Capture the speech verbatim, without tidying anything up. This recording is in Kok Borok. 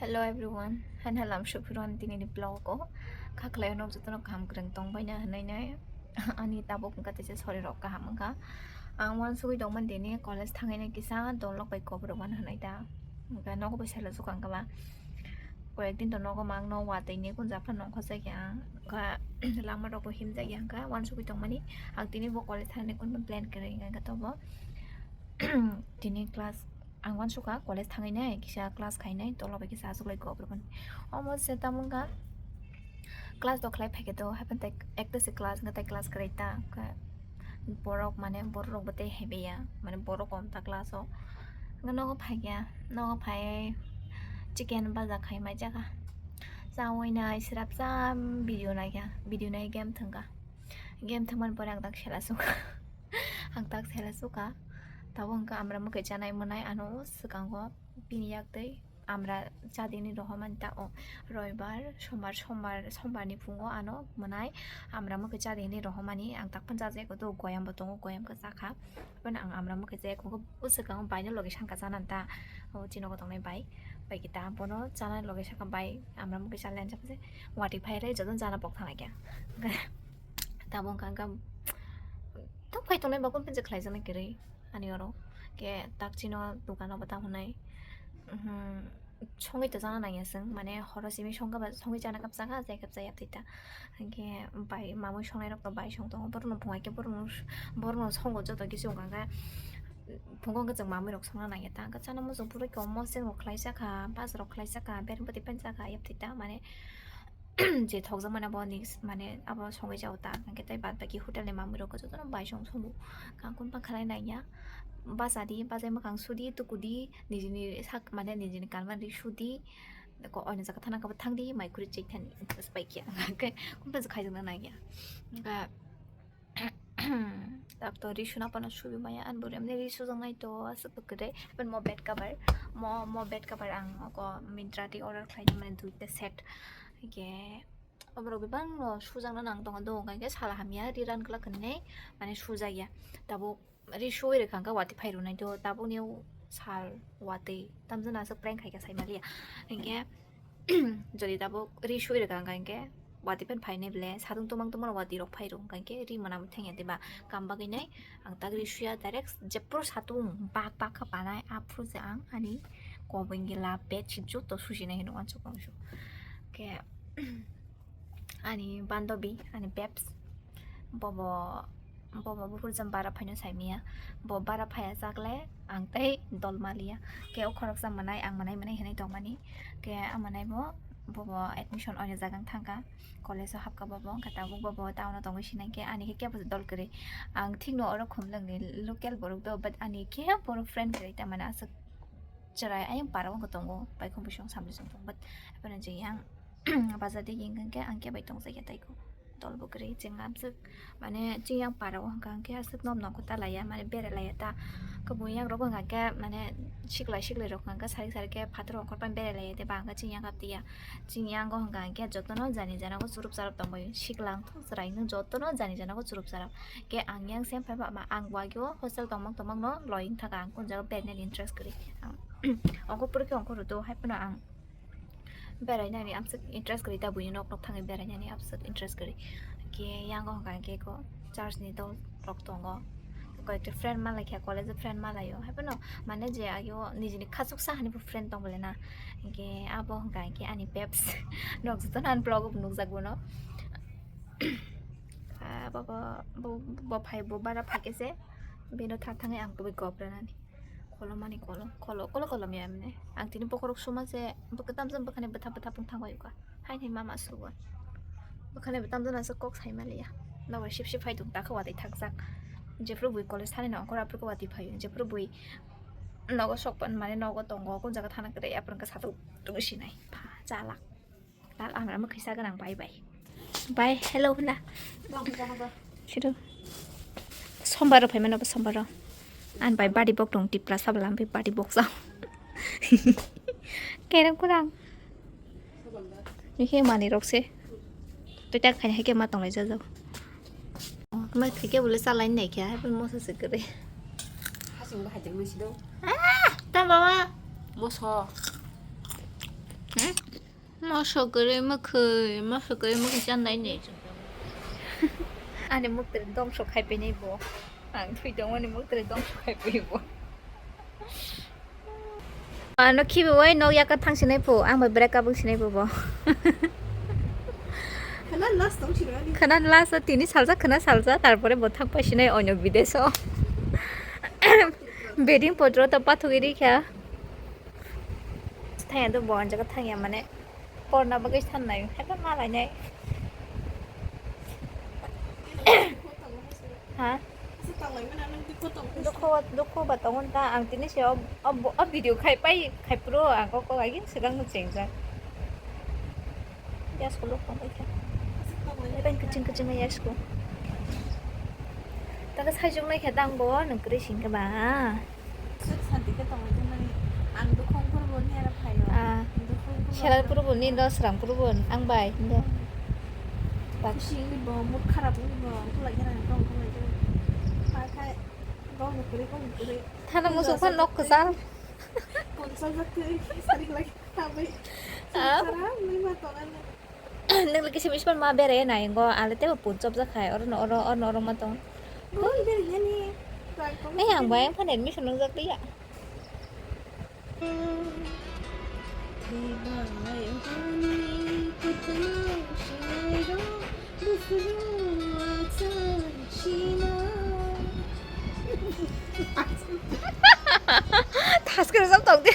Hello everyone, haino lamsok phirwan tini ni vlog o. Khaklai nok jotono kaham kwrwng tong baina hwnwi nai. Ani tabuk wngkha teisa sori rok kaham wngkha. Ang uansugwi tongmani tini college thangwi nai kisa dolok bai kok rwmani hwnwi ta. Wngkha nogo bai salo sukha wngkha ba. Koyek din to nogo mang no watwi ni kun japra nongkha jakya ang. Wngkha lama rok bo himjakya wngkha uansugwi tongmani. Ang tini bo college thangni kun plan kwrwi wngkha tobo. Tini class ang uansukha college thangwi nai kisa class khainai tolo bai kisa achuklai kok rwmani. Omo se tamo wngkha class do khlai phaikhe do haphang tai ekta se class wngkha tai class kwrwi ta wngkha borok mane borok rok bo tei hebeya mane borok kom ta class o wngkha nogo phaikya nogo phai chicken baja khai mai jakha chawi nai srap cha video naikha video nai game thwngkha game thwngmani pore ang tak sela sukha. Ang tak sela sukha. Tabuk hwnkha amra mwkhwi chanai mwnai ano swkango bini yak twi amra chadini rohormani ta o roibar sombar sombar sombarni phungo ano mwnai amra mwkhwi chadini rohormani ang tak phano chajakgo to goyambo tongo goyam khe chakha. Haphano ang amra mwkhwi chaya khe o swkango baino logi sanka chanani ta o chini nogo tongnai bai bai kita bono chanani logi sakha bai amra mwkhwi chalaini chapse wati phaire jotono chana pok thanglaikha. Tabuk hwnkha hwnkha tong phai tongnai ba kun penjak khlaijaknai kwrwi ani oro khe tak chino dukano bo tamo hwnwi songwi to chana nangya chwng mane horo simi songkha ba songwi chana kapsakha je kapsa yaptwi ta hinkhe bai mamui songnai rok to bai song tongo borokno phungai khe borokno borokno songo joto kisi wngkha khe phungo hwnkhe chwng mamui rok songna nangya ta hwnkhe chana muchung phuru khe omo chwng rok khlai sakha bus rok khlai sakha bereng bwtwi pen sakha yaptwi ta mane je thokjakmani abo ni mane abo songwi jao ta, hwnkhe tei baad baki hotel ni mamui rok jotono bai song songo. Kangkun bangkha lai nangya, bachadi, bachai mwkhang sudi, tukudi, nijini sak mane nijini kalmari sudi, ko oino jaga thana kabo thangdi, mai khuri chek thani, bas bai khe, hwnkhe kumta je khaijakna nangya. Hwnkhe Doctor ri suna phano subi maya, ani bwrwi amni ri sujaknai to aswk to kwrwi. Haphano mo bed cover, mo, mo bed cover ang oko Myntra twi order khlainai mane duita set. Hwnkhe oborok bebak no sujakna nang tongo do, hwnkhe sal hamya ri ran glak hinwi mane sujakya. Tabuk ri suwi rwkha hwnkhe watwi phai rwnai do, tabukni sal watwi tamjani aswk prank khaikha saimaliya. Hwnkhe jodi tabuk ri sui rwkha hwnkha hinkhe watwi phano phainai ble satung tumang tumang watwi rok phai rw hwnkha hinkhe ri mwnamwi thangya diba kam bagwi nai ang tak ri suya direct jephru satung bak bak kha panai aphuru je ang ani kobengila bedsheet joto susinai hinwi uansuk tongsu khe ani bandobi ani babes bobo Bobo buphuru jang bara phaino saimaya, bo bara phaya jakle ang tei dol maliya. Khe o khoroksa mwnai ang mwnai mwnai hinwi tongmani. Khe a mwnai bo bobo admission oino jaga wng thangkha, college o hapkha bobo, hwnkhe tabuk bobo town o tongwi sinai khe ani khe kebo dol kwrwi. Ang thikno oro Khumlwngni local borok do, but ani khe borok friend kwrwi, tamani aswk chwrai ayang para o tongo, paikhum bising samlisong tongo, but haphano je yang. Baja digi hwnkha khe ang khe bai tongjakya taiku. Dol bo kwrwi chwng amswk mane chini yang para o hwnkha khe aswk nom nokho ta laiya mane berai laiya ta. Kubun yang rok hwnkha khe mane siklai siklai rok hwnkha khe sarik sarik khe phatar rok hwnkha berai laiya tei ba hwnkha chini yang kap tiya. Chini yang o hwnkha khe jotono jani jana o churup charap tongbai sikla wngthok chwrai wngthok jotono jani jana o churup charap. Khe ang yang sem phai ba ma ang bo agio hostel tongmok tongmok no loi wngthaka ang kun jaga berainani interest kwrwi. Ongkho pori khe ongkho rw do hai phano ang. Berainani amswk interest kwrwi ta buini nok nok thangwi berainani amswk interest kwrwi. Khe yango hwnkha khe ko church ni dol rok tongo. Koyekta friend malai khe college o friend malaio. Haphano mane je agio nijini khachuksa hani bo friend tong bole na. Khe abo hwnkha khe ani peps nok jotono ani vlog o nukjak bono. Ah, bo, bo, bo, bo phai bo bara phai khe se bino thar thangwi ang kubui gobra nani. Kolom ani kolom, kolo, kolo kolom ya mane. Ang tini bokhorok suma se, bwkha tamjani bwkhani bwtha bwtha bwthang bai uka. Hai hai mama sugo. Bwkhani bwtha tamjani aswk kok sai maliya. Nogo sip sip hai tung takha watwi thakjak. Jephuru bui college thani no ongkhor aphuru watwi phaio. Jephuru bui nogo sok pan mane nogo tongo, kun jaga thana kwrwi aphuru khe satok tungwi sinai. Pha, chalak. Lal ang rama khaisa ganang bai bai. Bai, hello hwna. Siru. Sombar rw phaimano bo sombar rw. An bai body bok tong tipra sabla ampe body bok sa. Kerem kurang. Ni he mani rok se. Twi tak khai hai ke ma tonglai jajak. Mai thike bole chalai nai khe hai moso se kwrwi. Hasing bahai jang nisi do. Ah, ta baba. Moso. Moso kwrwi mwkhwi, moso kwrwi mwkhwi chanai ni. Ani mwkhwi dongso khai pini bo. Ang thwi tongmani mwkhwi dongso khai pini bo. Ano khibi wai nok yaka thang sinai phu, ang bai break up wng sinai phu bo. Khana last tong siro ani. Khana last tini salsa, khana salsa, tarpore bo thang pai sinai onyo bideso. Bedding potro to pathugwi rikha. Thangya do bo anjaga thangya mane. Porna bagwi sannai, haiba malainai. Ha? Dukho, dukho ba tongo ta, ang tini se o, o, o video khai pai, khai pro, ang kok kok agin swkang no chengjak. Yasko lok tong pai kha. Pen kuching kuching yasko. Taka sajok nai kha tang bo, nung kwrwi sing kha ba. Suk santi khe tongwi thangmani. Ang dukhong purbo ni ara phaio. Ah. Dukhong purbo Selal ni purbo ni do sram purbo ang bai. Ndo. Bak. Sing ni bo, mood kharap ni bo, ang kulai khe nang tong kulai khe. Pakhai, kok ni kwrwi, kok ni kwrwi. Thana musu phan nok kwchal. Punsa jati, sari lagi khabai. Ah. Sara, ni ma tongan. Nang le kisa miss ma berai nai ngo, ale tebo punchop jak khai, oro no oro, oro no oro ma tong. Bol berai yani. Ai, ang bai ang phan admission nang jak liya. Thaskhe rwjak tong de.